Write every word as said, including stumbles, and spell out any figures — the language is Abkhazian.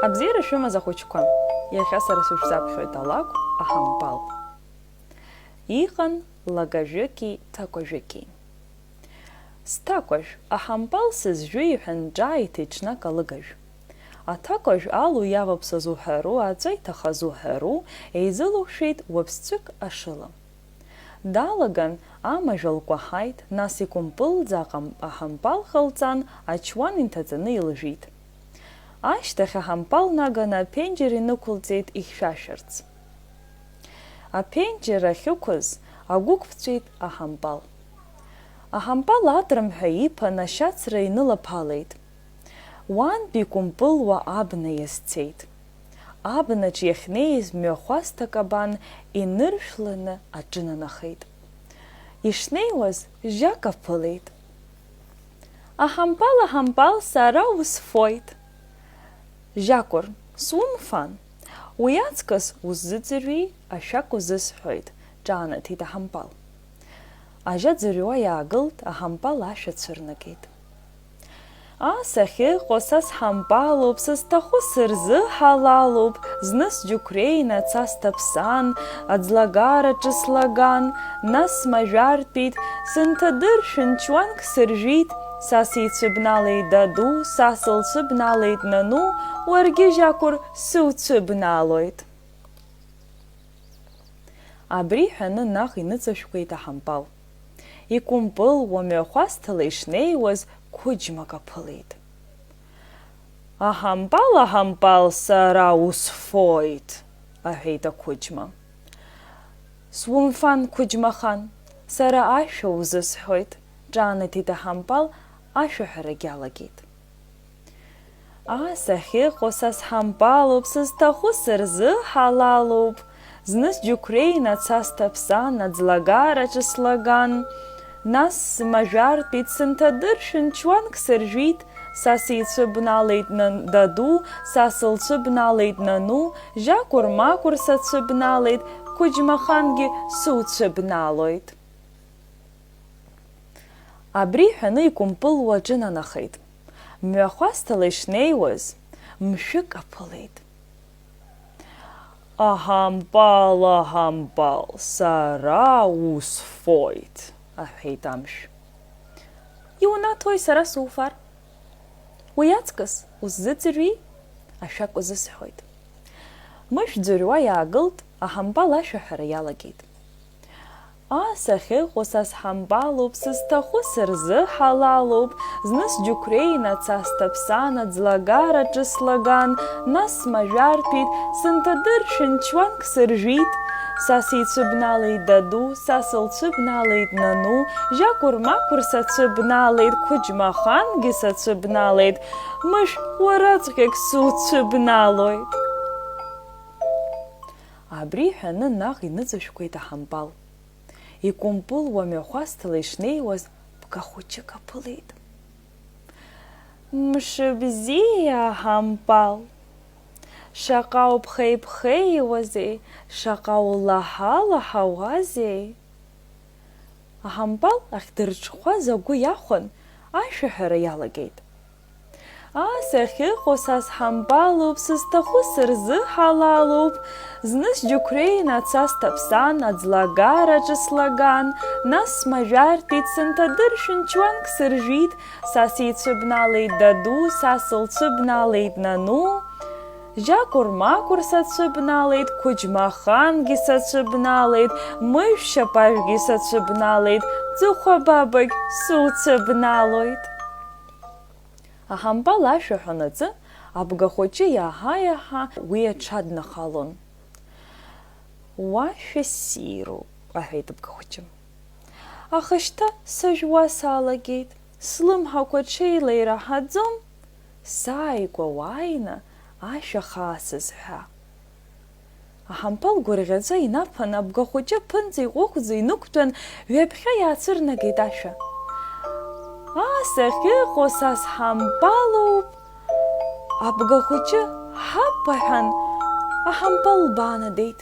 Абзиара шәымаз, ахәыҷқәа! Иахьа сара сышәзаԥхьоит алакә аҳампал. Иҟан лакажәыки ҭакәажәыки. Сҭакәажә, аҳампал сызжәы, иҳәан, ҿааиҭит ҽнак алыгажә. Аҭакәажә алу иаваԥсаз уҳәару, аҵәа иҭахаз уҳәару, еизылоушәеит уаԥсҵәык ашыла. Далаган, амажә лкәаҳаит, нас икәымпылӡа аҟам-, аҳампал ҟалҵан, ачуан инҭаҵаны илжәит. Ашьҭахь аҳампал наганы аԥенџьыр инықәылҵеит ихьшәашәарц. Аԥенџьыр ахьықәыз агәы ықәԥҵәеит аҳампал. Аҳампал атрымҳәа иԥан ашьацра инылаԥалеит. Уантәи икәымпылуа абна иазцеит. Абнаҿ иахьнеиз мҩахәасҭа кабан иныршәланы аҿынанахеит. Ишнеиуаз, Жьак аԥылеит. Аҳампал, аҳампал, сара усфоит. Жьакәыр, сумфан. Уи аҵкыс уззыӡырҩи, ашәак узысҳәоит, ҿаанаҭит аҳампал. Ажьа ӡырҩуа иаагылт, аҳампал ашәа цәырнагеит. Ас ахьыҟоу са сҳампалуп, сызҭаху сырзыҳалалуп, зны сџьықәреи нацасҭаԥсан, аӡлагараҿы слаган, нас смажәартәит, сынҭадыршәын, чуанк сыржәит, са сицәыбналеит, даду, са сылцәыбналеит, нану, уаргьы, Жьакәыр, суцәыбналоит. Абри ҳәаны наҟ иныҵашәкәеит аҳампал. Икәымпылуа мҩахәасҭала ишнеиуаз, қәыџьмак аԥылеит. Аҳампал, аҳампал, сара усфоит, аҳәеит ақәыџьма. Сумфан, қәыџьмахан, сара ашәа узысҳәоит, ҿаанаҭит аҳампал, ашәаҳәарагь алагеит. Ас ахьыҟоу са сҳампалуп, сызҭаху сырзыҳалалуп. Зны сџьықәреи нацасҭаԥсан, аӡлагараҿы слаган. Нас смажәартәит, сынҭадыршәын, чуанк сыржәит. Са сицәыбналеит нан-, даду, са сылцәыбналеит нану, Жьакәыр-макәыр сацәыбналеит, қәыџьмахангьы суцәыбналоит. Абри ҳәаны икәымпылуа аҿынанахеит. Мҩахәасҭала ишнеиуаз, мшәык аԥылеит. Аҳампал, аҳампал, сара усфоит, аҳәеит амшә. Иунаҭои сара суфар? Уи аҵкыс уззыӡырҩи? Ашәак узысҳәоит. Мышә ӡырҩуа иаагылт, аҳампал ашәаҳәара иалагеит. Ас ахьыҟоу са сҳампалуп, сызҭаху сырзыҳалалуп, зны сџьықәреи нацасҭаԥсан, аӡлагараҿы слаган, нас смажәартәит, сынҭадыршәын, чуанк сыржәит. Са сицәыбналеит даду, са сылцәыбналеит нану, Жьакәыр-макәыр сацәыбналеит, қәыџьмахангьы сацәыбналеит, мышә уараҵәҟьагь суцәыбналоит. Абри ҳәаны наҟ иныҵашәкәеит аҳампал. Икәымпылуа мҩахәасҭала ишнеиуаз, бга хәыҷык аԥылеит. Мшыбзиа, аҳампал! Шаҟа уԥхеиԥхеиуазеи, шаҟа улаҳалаҳауазеи! Аҳампал ахьдырҽхәаз агәы иахәан, ашәаҳәара иалагеит. Ас ахьыҟоу са сҳампалуп, сызҭаху сырзыҳалалуп. Зны сџьықәреи нацасҭаԥсан, аӡлагараҿы слаган, нас смажәартәит, сынҭадыршәын, чуанк сыржәит, са сицәыбналеит даду, са сылцәыбналеит нану. Жьакәыр-макәыр сацәыбналеит, қәыџьмахангьы сацәыбналеит, мышә шьапажәгьы сацәыбналеит, ӡыхәа бабагь суцәыбналоит. Аҳампал ашәа ҳәанаҵы, абгахәыҷы иаҳа-иаҳа уи аҽаднахалон. Уашәа ссируп, аҳәеит абгахәыҷы. Аха шьҭа сажәуа салагеит, слымҳақәа ҽеила ираҳаӡом, сааигәа уааины ашәа хаа сызҳәа. Аҳампал гәырӷьаҵәа инаԥан, абгахәыҷы аԥынҵа иҟәыӷәӡа инықәтәан, ҩаԥхьа иаацәырнагеит ашәа. Ас ахьыҟоу са сҳампалуп! Абгахәыҷы ҳап аҳәан, аҳампал лбаанадеит.